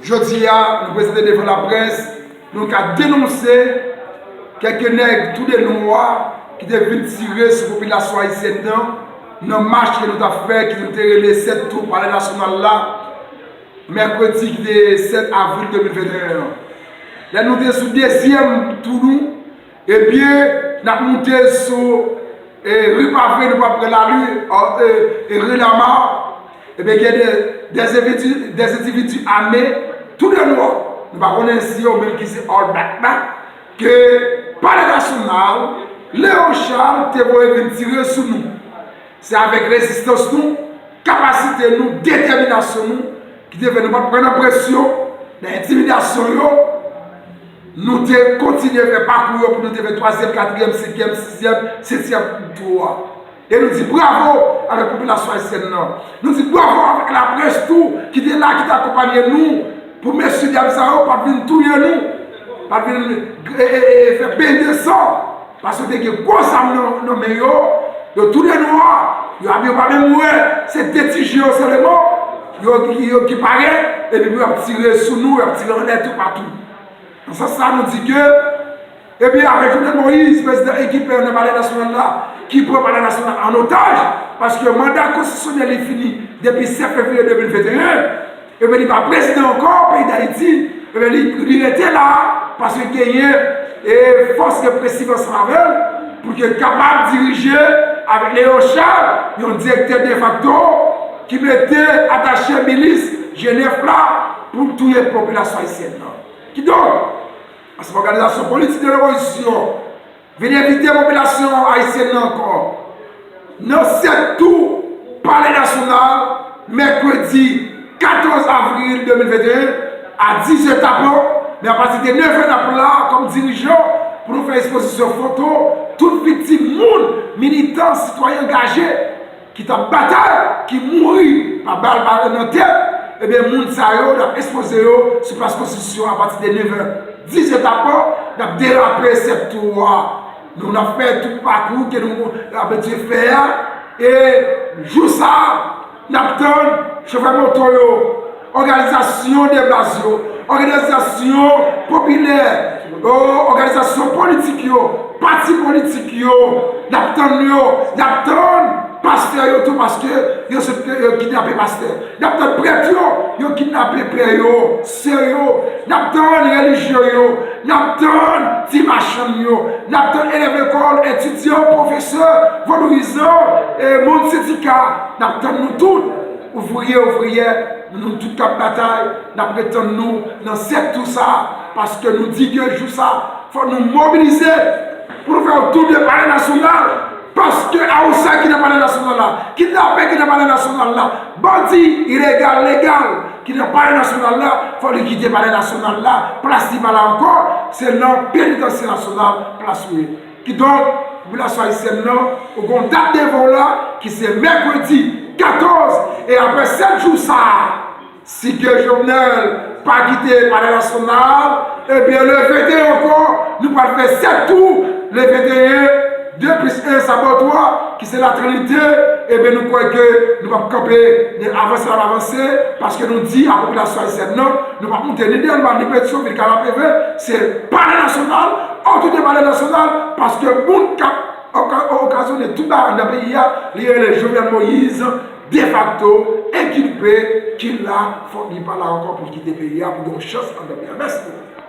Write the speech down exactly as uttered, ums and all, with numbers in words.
Jodi a, nou prezante devan laprès, nou ka denonse kèk nèg tou de nwa ki te vin tire sou popilasyon ayisyèn nan, nan mach ke nou t ap fè, ki nou te rele sèt tou Palè Nasyonal la, mèkredi ki te sèt avril de mil venteyen an. Lè nou te sou dezyèm tou nou, ebyen, n ap moute sou, e, ri Pave, nou pral pran lari, e, e, ri Lama, ebyen, gen de, des endividi, des endividi ame, tou de nwa. Nou pa konnen si yo menm ki se All Black la, ke Palè Nasyonal, Léon Charles te voye vin tire sou nou. Se avèk rezistans nou, kapasite nou, detèminasyon nou, ki te fè nou pa t pran nan presyon, nan entimidasyon yo, nou te kontinye fè pakou yo pou nou te fè twazyèm, katriyèm, senkyèm, sizyèm, setyèm tou a. E nou di bravo avèk popilasyon ayisyèn nan. Nou di bravo avèk laprès tou ki te la, ki te akonpanye nou pou mesye dam sa yo pa t vin touye nou, pa t vin, e, e, e, fè beny de san. Paske te gen gwo zam nan, nan men yo, yo tou de nwa, yo abiye pa menm wè, se de ti je yo sèlman, yo, yo ki parèt, epi pou y ap tire sou nou, y ap tire anlè toupatou. Nan sans sa, nou di ke, ebyen, avèk Jovenel Moïse, prezidan enkipe nan Palè Nasyonal la, ki pran Palè Nasyonal an otaj, paske manda konstitisyonèl li fini depi sèt fevriye de mil venteyen, ebyen, li pa prezidan ankò peyi Dayiti, ebyen, li, li rete la, paske genyen, e, fòs represiv ansanm avè l, pou ke kapab dirije avèk Léon Charles, yon direktè defakto, ki mete atache milis G nèf la pou touye popilasyon ayisyèn nan. Kidonk, ansanm òganizasyon politik de lopozisyon vin envite popilasyon ayisyèn nan ankò nan sèt tou Palè Nasyonal, mèkredi katòz avril de mil venteyen, a diz è tapan, men apati de nèf è n ap la kòm dirijan pou nou fè ekspozisyon foto tout viktim, moun, militan, sitwayen angaje ki t ap batay, ki mouri pa bal, bal nan tèt, ebyen, moun sa yo, n ap ekspoze yo sou plas Konstitisyon apati de nèf è. Diz è tapan, n ap derape sèt tou a. Nou, n ap fè tout pakou ke nou abitye fè a. E jou sa a, n ap tann chofè moto yo, òganizasyon de baz yo, òganizasyon popilè, o, òganizasyon politik yo, pati politik yo, n ap tann yo, n ap tann pastè yo tou, paske yo sot, yo kidnape pastè. N ap tann prèt yo, yo kidnape pè yo, sè yo. N ap tann relijye yo, n ap tann ti machann yo, n ap tann elèv lekòl, etidyan, pwofesè, vodouyizan, e, moun sendika. N ap tann nou tout, ouvriye, ouvriyè, nou tout k ap batay, n ap ret tann nou nan sèt tou sa, paske nou di ke jou sa, fòk nou mobilize pou nou fè yon tou de Palè Nasyonal, paske a ou sa ki nan Palè Nasyonal la, kidnapè ki nan Palè Nasyonal la, bandi ilegal, legal ki nan Palè Nasyonal la, fòk li kite Palè Nasyonal la, plas li pa la ankò, se nan Penitansye Nasyonal plas ou ye. Kidonk, popilasyon ayisyèn nan, ou gen yon dat devan w la, ki se mèkredi katòz, e apre sèt jou sa a, si ke Jovenel pa kite Palè Nasyonal, ebyen, le venteyen ankò, nou pral fè sèt tou, le venteyen, de plis en, sa ba w twa, ki se Latrinite, ebyen, nou kwè ke nou p ap kanpe, men avanse n ap avanse, paske nou di a popilasyon ayisyèn nan, nou p ap moute ni Dèlma, ni Petyonvil, Kanapevè, se Palè Nasyonal, otou de Palè Nasyonal, paske moun k ap oka-, okazyone tout bagay nan peyi a, li rele Jovenel Moïse, defakto, enkilpe, ki la, fòk li pa la ankò pou l kite peyi a, pou gen yon chans anndan peyi a. Mèsi.